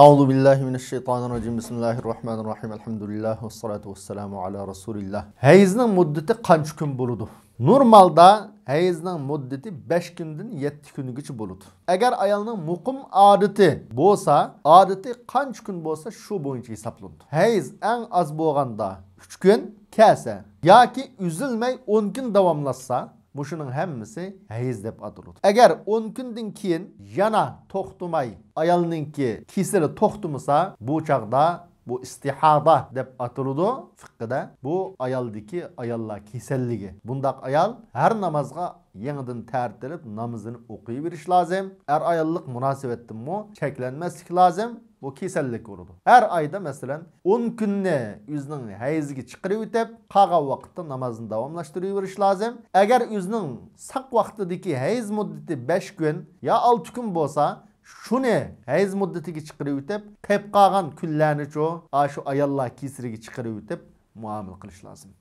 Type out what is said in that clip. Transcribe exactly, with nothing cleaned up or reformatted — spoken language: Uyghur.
أعوذ بالله من الشيطان الرجيم. بسم الله الرحمن الرحيم. الحمد لله والصلاة والسلام على رسول الله. ھەيزنىڭ مۇددىتى قانچە كۈن بولىدۇ؟ نورمالدا ھەيزنىڭ مۇددىتى بەش كۈندىن يەتتە كۈنگىچە بولىدۇ. ئەگەر ئايالنىڭ مۇقىم ئادىتى بولسا، ئادىتى قانچە كۈن بولسا، شۇ بويىچە ھېسابلىنىدۇ. ھەيز ئەڭ ئاز بولغاندا ئۈچ كۈن كەلسە ياكى ئۈزۈلمەي ئون كۈن داۋاملاشسا، مۇشۇنىڭ ھەممىسى ھەيز دەپ ئاتىلىدۇ. ئەگەر ئون كۈندىن كېيىن يەنە توختىماي ئايالنىڭكى كېسىلى توختىمىسا، بۇ چاغدا بۇ ئىستىھادا دەپ ئاتىلىدۇ فىققىدە. بۇ ئايالدىكى ئاياللار كېسەللىكى. بۇنداق ئايال ھەر نامازغا يېڭىدىن تەرتىلىپ نامىزىنى ئوقۇيۋېرىش لازىم. ئەر ئاياللىق مۇناسىۋەتتىنمۇ چەكلەنمەسلىك لازىم. بۇ كېسەللىك بولىدۇ. ھەر ئايدا مەسىلەن ئون كۈننى ئۆزىنىڭ ھەيزىگە چىقىرىۋېتىپ، قالغان ۋاقىتتا نامازنى داۋاملاشتۇرۇۋېرىش لازىم. ئەگەر ئۆزىنىڭ ساق ۋاقتىدىكى ھەيز مۇددىتى بەش كۈن يا ئالتە كۈن بولسا، شۇنى ھەيز مۇددىتىگە چىقىرىۋېتىپ، قېلىپ قالغان كۈنلەرنىچۇ ئاشۇ ئاياللار كېسىلىگە چىقىرىۋېتىپ مۇئامىلە قىلىش لازىم.